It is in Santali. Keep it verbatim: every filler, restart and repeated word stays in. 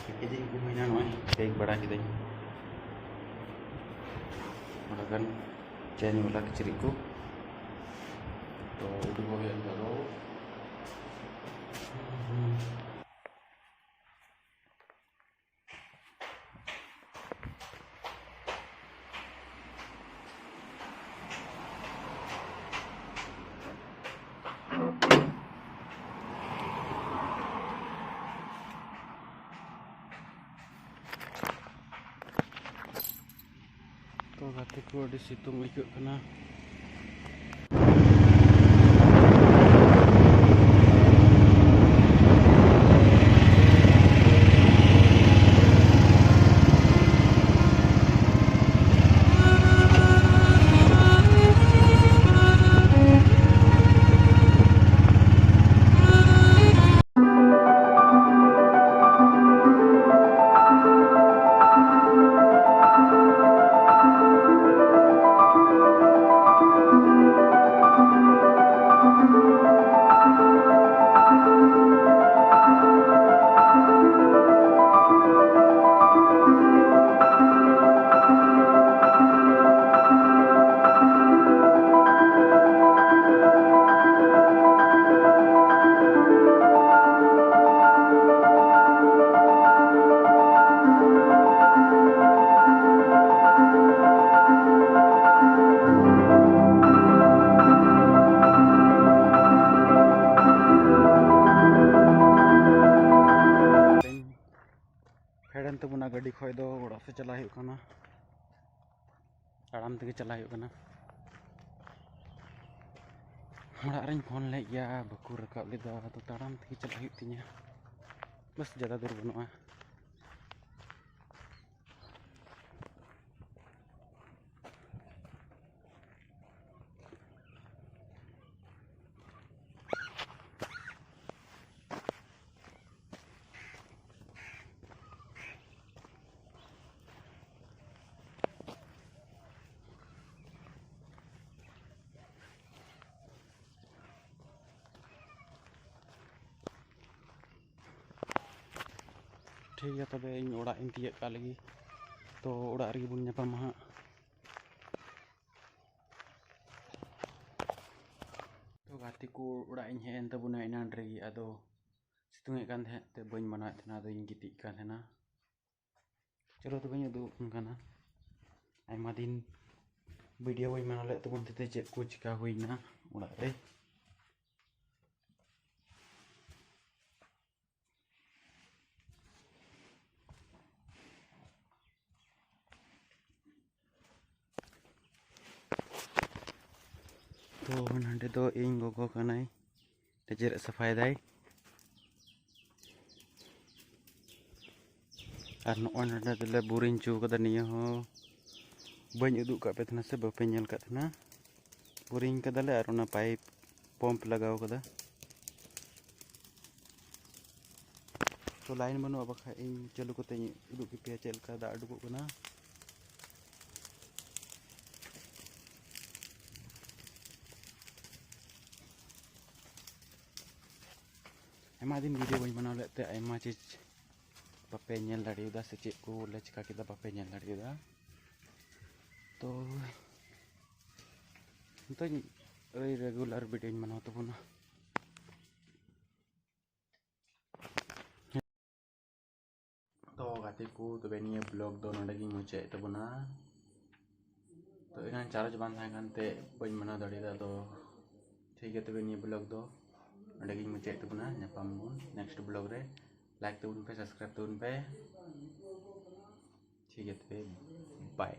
ᱯᱮᱠᱮᱡᱤᱝ ᱠᱚ ᱦᱩᱭᱱᱟ, ᱱᱚᱜᱼᱚᱭ ᱯᱮᱠ ᱵᱟᱲᱟ ᱠᱤᱫᱟᱹᱧ᱾ ᱚᱱᱟ ᱠᱷᱟᱱ ᱪᱮᱧᱡᱽ ᱵᱟᱞᱟ ᱠᱤᱪᱨᱤᱡ ᱠᱚ᱾ ᱛᱚ ᱩᱰᱩᱠᱚᱜ ᱦᱩᱭᱩᱜᱼᱟ ᱱᱤᱛᱚᱜ ᱫᱚ᱾ ᱛᱚ ᱜᱟᱛᱮ ᱠᱚ, ᱟᱹᱰᱤ ᱥᱤᱛᱩᱝ ᱟᱹᱭᱠᱟᱹᱜ ᱠᱟᱱᱟ᱾ ᱯᱷᱮᱰ ᱮᱱ ᱛᱟᱵᱚᱱᱟ ᱜᱟᱹᱰᱤ ᱠᱷᱚᱡ ᱫᱚ, ᱚᱲᱟᱜ ᱥᱮᱫ ᱪᱟᱞᱟᱜ ᱦᱩᱭᱩᱜ ᱠᱟᱱᱟ᱾ ᱛᱟᱲᱟᱢ ᱛᱮᱜᱮ ᱪᱟᱞᱟᱜ ᱦᱩᱭᱩᱜ ᱠᱟᱱᱟ᱾ ᱚᱲᱟᱜ ᱨᱤᱧ ᱯᱷᱳᱱ ᱞᱮᱫ ᱜᱮᱭᱟ, ᱵᱟᱠᱚ ᱨᱟᱠᱟᱵ ᱞᱮᱫᱟ, ᱟᱫᱚ ᱛᱟᱲᱟᱢ ᱛᱮᱜᱮ ᱪᱟᱞᱟᱜ ᱦᱩᱭᱩᱜ ᱛᱤᱧᱟᱹ᱾ ᱵᱟᱥ, ᱡᱟᱫᱟ ᱫᱩᱨ ᱵᱟᱹᱱᱩᱜᱼᱟ᱾ ᱴᱷᱤᱠ ᱜᱮᱭᱟ, ᱛᱚᱵᱮ ᱤᱧ ᱚᱲᱟᱜ ᱤᱧ ᱛᱤᱭᱟᱹᱜ ᱠᱟᱜ ᱞᱮᱜᱮ, ᱛᱚ ᱚᱲᱟᱜ ᱨᱮᱜᱮ ᱵᱚᱱ ᱧᱟᱯᱟᱢᱟ ᱦᱟᱸᱜ᱾ ᱛᱚ ᱜᱟᱛᱮ ᱠᱚ, ᱚᱲᱟᱜ ᱤᱧ ᱦᱮᱡ ᱮᱱ ᱛᱟᱵᱚᱱᱟ ᱮᱱᱟᱱ ᱨᱮᱜᱮ, ᱟᱫᱚ ᱥᱤᱛᱩᱝ ᱮᱫ ᱠᱟᱱ ᱛᱟᱦᱮᱸᱫ ᱛᱮ ᱵᱟᱹᱧ ᱢᱟᱱᱟᱣᱮᱫ ᱛᱟᱦᱮᱱᱟ, ᱟᱫᱚᱧ ᱜᱤᱛᱤᱡ ᱠᱟᱱ ᱛᱟᱦᱮᱱᱟ᱾ ᱪᱚᱞᱚ ᱛᱚᱵᱮᱧ ᱩᱫᱩᱜ ᱟᱵᱚᱱ ᱠᱟᱱᱟ᱾ ᱟᱭᱢᱟ ᱫᱤᱱ ᱵᱷᱤᱰᱤᱭᱳ ᱵᱟᱹᱧ ᱵᱮᱱᱟᱣ ᱞᱮᱫ ᱛᱟᱵᱚᱱ ᱛᱮ ᱪᱮᱫ ᱠᱚ ᱪᱤᱠᱟ ᱦᱩᱭᱱᱟ ᱚᱲᱟᱜ ᱨᱮ᱾ ᱛᱚ ᱱᱚᱸᱰᱮ ᱫᱚ ᱤᱧ ᱜᱚᱜᱚ ᱠᱟᱱᱟᱭ, ᱡᱮᱨᱮᱫ ᱥᱟᱯᱷᱟᱭᱮᱫᱟᱭ᱾ ᱟᱨ ᱱᱚᱜᱼᱚᱭ ᱱᱚᱸᱰᱮ ᱫᱚᱞᱮ ᱵᱳᱨᱤᱝ ᱦᱚᱪᱚ ᱠᱟᱫᱟ, ᱱᱤᱭᱟᱹ ᱦᱚᱸ ᱵᱟᱹᱧ ᱩᱫᱩᱜ ᱠᱟᱜ ᱯᱮ ᱛᱟᱦᱮᱱᱟ ᱥᱮ ᱵᱟᱯᱮ ᱧᱮᱞ ᱠᱟᱜ ᱛᱟᱦᱮᱱᱟ᱾ ᱵᱳᱨᱤᱝ ᱠᱟᱫᱟᱞᱮ ᱟᱨ ᱚᱱᱟ ᱯᱟᱭᱤᱯ ᱯᱟᱢᱯ ᱞᱟᱜᱟᱣ ᱠᱟᱫᱟ᱾ ᱛᱚ ᱞᱟᱭᱤᱱ ᱵᱟᱹᱱᱩᱜᱼᱟ, ᱵᱟᱠᱷᱟᱡ ᱤᱧ ᱪᱟᱹᱞᱩ ᱠᱟᱛᱮ ᱤᱧ ᱩᱫᱩᱜ ᱠᱮᱯᱮᱭᱟ ᱪᱮᱫ ᱞᱮᱠᱟ ᱫᱟᱜ ᱩᱰᱩᱠᱚᱜ ᱠᱟᱱᱟ᱾ ᱟᱭᱢᱟ ᱫᱤᱱ ᱵᱷᱤᱰᱤᱭᱳ ᱵᱟᱹᱧ ᱵᱮᱱᱟᱣ ᱞᱮᱫ ᱛᱮ ᱟᱭᱢᱟ ᱪᱤᱡᱽ ᱵᱟᱯᱮ ᱧᱮᱞ ᱫᱟᱲᱮᱭᱟᱫᱟ, ᱥᱮ ᱪᱮᱫ ᱠᱚ ᱵᱚᱞᱮ ᱪᱤᱠᱟ ᱠᱮᱫᱟ ᱵᱟᱯᱮ ᱧᱮᱞ ᱫᱟᱲᱮᱭᱟᱫᱟ᱾ ᱛᱚ ᱱᱤᱛᱚᱜ ᱨᱮᱜᱩᱞᱟᱨ ᱵᱷᱤᱰᱤᱭᱳᱧ ᱵᱮᱱᱟᱣ ᱛᱟᱵᱚᱱᱟ᱾ ᱛᱚ ᱜᱟᱛᱮ ᱠᱚ, ᱛᱚᱵᱮ ᱱᱤᱭᱟᱹ ᱵᱞᱚᱜ ᱫᱚ ᱱᱚᱰᱮ ᱜᱤᱧ ᱢᱩᱪᱟᱹᱫ ᱛᱟᱵᱚᱱᱟ᱾ ᱛᱚ ᱮᱱᱟᱝ ᱪᱟᱨᱡᱽ ᱵᱟᱝ ᱛᱟᱦᱮᱸ ᱠᱟᱱᱛᱮ ᱵᱟᱹᱧ ᱵᱮᱱᱟᱣ ᱫᱟᱲᱮᱭᱟᱫᱟ᱾ ᱟᱫᱚ ᱴᱷᱤᱠ ᱜᱮᱭᱟ, ᱛᱚᱵᱮ ᱱᱤᱭᱟᱹ ᱵᱞᱚᱜ ᱫᱚ ᱱᱚᱰᱮ ᱜᱤᱧ ᱢᱩᱪᱟᱹᱫ ᱛᱟᱵᱚᱱᱟ᱾ ᱧᱟᱯᱟᱢ ᱵᱚᱱ ᱱᱮᱠᱥᱴ ᱵᱞᱚᱜ ᱨᱮ᱾ ᱞᱟᱭᱤᱠ ᱛᱟᱵᱚᱱ ᱯᱮ, ᱥᱟᱵᱥᱠᱨᱟᱭᱤᱵ ᱛᱟᱵᱚᱱ ᱯᱮ᱾ ᱴᱷᱤᱠ ᱜᱮᱭᱟ, ᱛᱚᱵᱮ ᱵᱟᱭ᱾